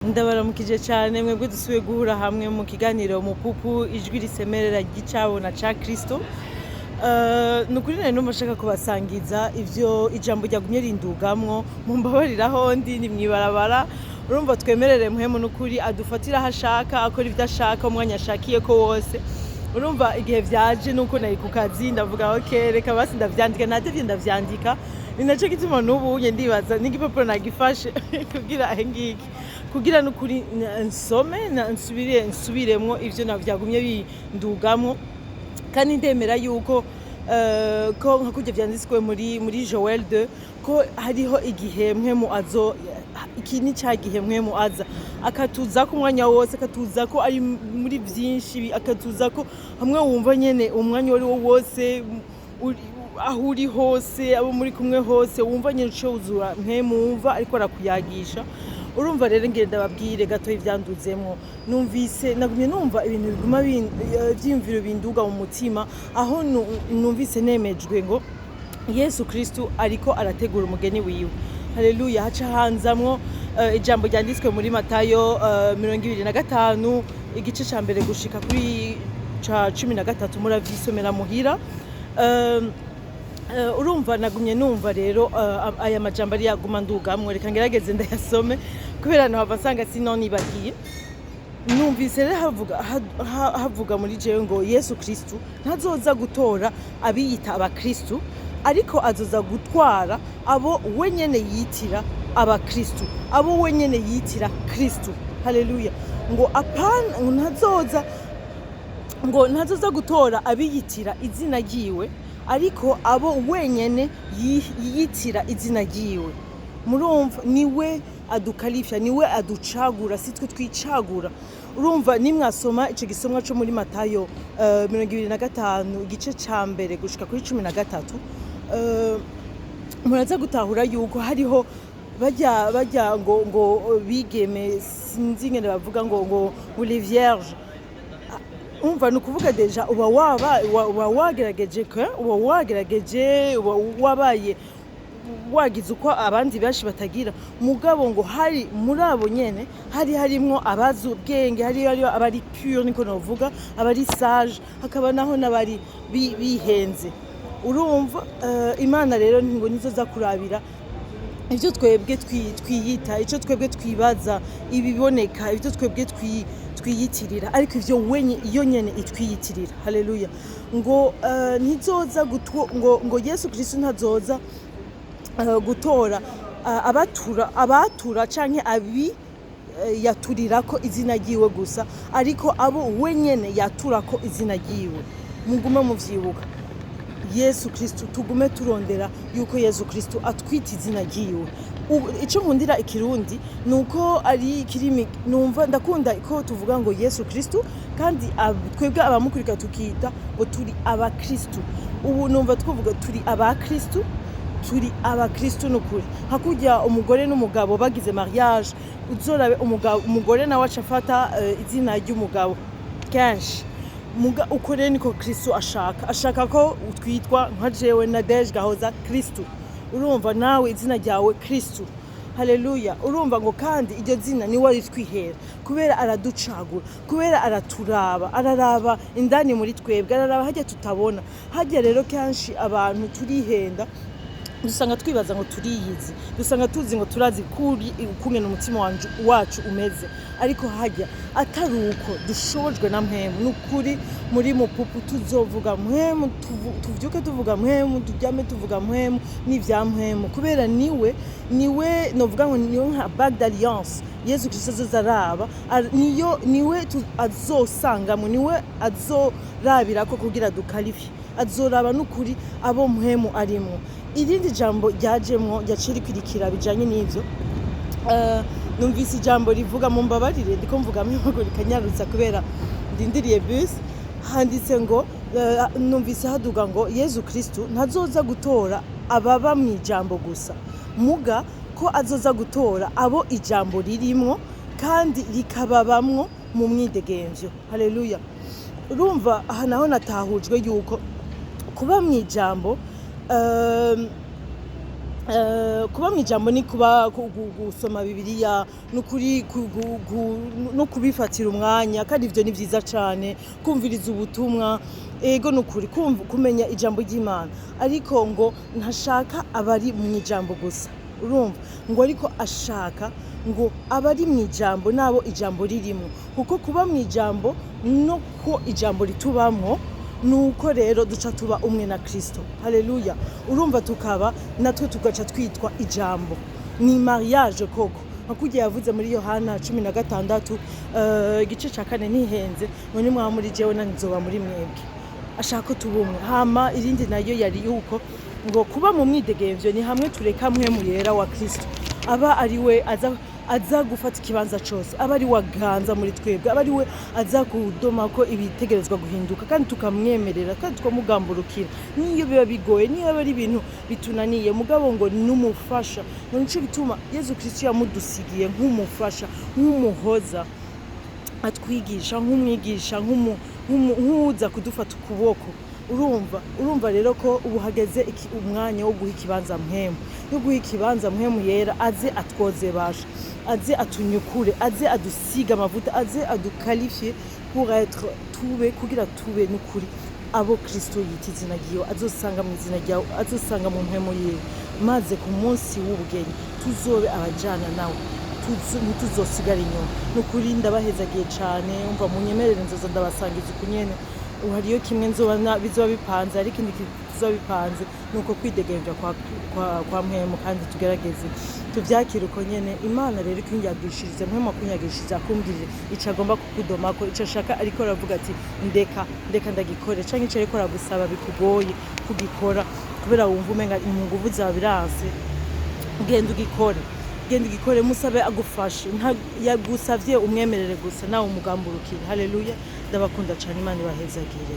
Ndabaramukije cyane mwebwe dusubiye guhura hamwe mu kiganiro Mupupu, ijwi risemerera ry'icabona ca Kristo. Ni ukuri nari numva nshaka kubasangiza ivyo ijambo ryagumye rindugamwo. Mumbabariraho ndi ni mw'ibarabara. Urumva, twemerere Mpwemu n'ukuri adufatira aho ashaka, akora ivyo ashaka, umwanya ashakiye ko wose. Urumva, igihe vyaje nuko nari ku kazi, ndavuga: "OK, reka basi ndavyandika." Natevye ndavyandika, ni naco gituma n'ubu nye ndibaza n'igipapuro nagifashe kugira ahe ngiki, kugira n'ukuri nsome nsubire nsubiremwo ivyo vyagumye bindugamwo. Kandi ndemera yuko ko nka kurya vyanditswe muri Joel 2, ko hariho igihe Mpwemu azo, iki ni ca gihe Mpwemu aza akatuza ko umwanya wose, akatuza ko ari muri vyinshi, akatuza ko hamwe wumva nyene umwanya uwo ari wo wose, aho uri hose, abo muri kumwe hose, wumva nyene uciye wuzura Mpwemu, wumva ariko arakuyagisha. Urumva rero, ngenda ndababwire gato ivyanduzemwo. Numvise, nagumye numva ibintu biguma ivyiyumviro binduga mu mutima, aho numvise nemejwe ngo Yesu Kristu ariko arategura umugeni wiwe. Haleluya! Haca hanzamwo ijambo ryanditswe muri Matayo 25, igice ca mbere gushika kuri ca 13. Muravyisomera muhira. Urumva, nagumye numva rero aya majambo ari yaguma ndugamwo. Reka ngerageze ndayasome kubera nohava nsanga sino nibagiye. Numvise rero havuga muri jewe ngo Yesu Kristu ntazoza gutora abiyita abakristu, ariko azoza gutwara abo we nyene yitira abakristu, abo we nyene yitira Kristu. Haleluya! Ngo apana, ngo ntazoza, ngo ntazoza gutora abiyitira izina ryiwe, ariko abo wenyene yiyitira izina ryiwe. Murumva, niwe adukalifya, niwe aducagura, si twe twicagura. Urumva, nimwasoma ico gisomwa co muri Matayo 25, igice ca mbere gushika kuri 13, muraza gutahura yuko hariho bajya ngo bigeme, sinzi ingene bavuga, ngo les vierges. Umva, ni ukuvuga déjà uba waba uba wagerageje ke, uba wagerageje, uba wabaye wagize uko abandi benshi batagira. Mugabo ngo hari muri abo nyene hari harimwo abazi ubwenge, hari abari pure, niko novuga, abari sage, hakaba naho n'abari bihenze. Urumva, Imana rero ngo nizo za kurabira ibyo twebwe twiyita, icyo twebwe twibaza, ibiboneka, ibyo twebwe twiyitirira, ariko ivyo wenye iyo nyene itwiyitirira. Haleluya! Ngo ntizoza ngo Yesu Kristo ntazoza gutora abatura canke abi yaturirako izina ryiwe gusa, ariko abo we nyene yaturako izina ryiwe. Mugume muvyibuka, Yesu Kristu, tugume turondera yuko Yesu Kristu atwita izina ryiwe. Ico nkundira ikirundi ni uko ari ikirimi numva ndakunda ko tuvuga ngo Yesu Kristu, kandi twebwe abamukurikira tukita ngo turi abakristu. Ubu numva twavuga turi abakristu, turi abakristu nukuri. Nka kurya umugore n'umugabo bagize mariage, uzorabe umugabo, umugore nawe aca afata izina ry'umugabo kenshi. Muga uko rero niko Kristu ashaka ko twitwa, nka jewe na Deje Gahoza Kristu. Urumva, nawe izina ryawe Kristu. Haleluya! Urumva ngo kandi iryo zina niwe aritwihera, kubera araducagura, kubera araturaba, araraba indani muri twebwe, araraba hajya tutabona hajya. Rero kenshi abantu turihenda, dusanga twibaza ngo turiyizi, dusanga tuzi ngo turazi kuri ukungene umutima wacu umeze, ariko hajya atari uko. Dushobojwe na Mpwemu, ni ukuri muri Mupupu tuzovuga Mpwemu, tuvyuke tuvuga Mpwemu, turyame tuvuga Mpwemu n'ivya Mpwemu, kubera niwe novuga ngo niwe nka bague d'alliance Yesu Kristo azoza araba, niyo niwe azosangamo, niwe azorabirako kugira dukalifye. Azoraba n'ukuri abo Mpwemu arimwo. Irindi jambo ryajemwo ryaciye rikwirikira bijanye n'ivyo, numvise ijambo rivuga, mu mbabarire ndiko mvuga mwihugu rikanyarutsa kubera ndindiriye bus. Handitse ngo numvise haduga ngo Yesu Kristu ntazoza gutora ababa mu ijambo gusa, muga ko azoza gutora abo ijambo ririmwo kandi rikababamwo mu mwidegemvyo. Haleluya! Urumva, aha naho natahujwe yuko kuba mu ijambo Kuba mu ijambo ni kuba gusoma Bibiliya nukuri, no kubifatira umwanya, kandi ivyo ni vyiza cane, kumviriza ubutumwa, ego, nukuri kumenya ijambo ry'Imana. Ariko ngo ntashaka abari mu ijambo gusa, urumva, ngo ariko ashaka ngo abari mu ijambo nabo ijambo ririmo, kuko kuba mu ijambo no ko ijambo ritubamwo, nuko rero duca tuba umwe na Kristo. Haleluya! Urumva, tukaba natwe tugaca twitwa ijambo. Ni mariage koko, nka kurya yavuze muri Yohana 16, igice ca 4, ntihenze, ngo nimwaba muri jewe, nanje nzoba muri mwebwe. Ashaka ko tuba umwe. Hama irindi nayo yari yuko ngo kuba mu mwidegemvyo ni hamwe tureka Mpwemu Yera wa Kristo aba ari we aza gufata ikibanza cose, aba ari we aganza muri twebwe, aba ari we aza kudoma ko ibitegerezwa guhinduka, kandi tukamwemerera kandi tukamugamburukira, niyo biba bigoye, niyo biba ari ibintu bitunaniye. Mugabo ngo n'umufasha, ngo nico gituma Yezu Kristo yamudusigiye nk'umufasha, nk'umuhoza atwigisha, nk'umwigisha, nk'uza kudufata ukuboko. Urumva rero ko ubu hageze umwanya wo guha ikibanza Mpwemu, yo guha ikibanza Mpwemu Yera, aze atwoze basha, aze atunyukure, aze adusiga amavuta, aze aduqualifie pour être, tube, kugira tube n'ukuri abo Kristo yita izina ryiwe, azosanga mu izina ryawe, azosanga mu mpwemu yiwe, maze ku munsi w'ubugeni tuzobe abajana nawe, ntituzosigara inyuma. Ni ukuri ndabahezagiye cane. Umva, munyemerere nzoza ndabasangiza uku nyene. Ubu hariyo kimwe nzoba bizoba bipanze, ariko ikindi kizoba bipanze ni uko kwidegemvya kwa Mpwemu, kandi tugerageze tuvyakire uko nyene. Imana rero ikunyagishirize, Mpwemu akunyagishirize, akumbwirire ico agomba kukudomako, ico ashaka. Ariko aravuga ati: "Ndeka, ndeka ndagikore," canke ico ariko aragusaba bikugoye kugikora kubera wumva umenga mu nguvu zawe biranse, genda ugikore, genda ugikore, musabe agufashe. Yagusavye umwemerere gusa, nawe umugamburukire. Haleluya! Ndabakunda cane, Imana ibahezagire.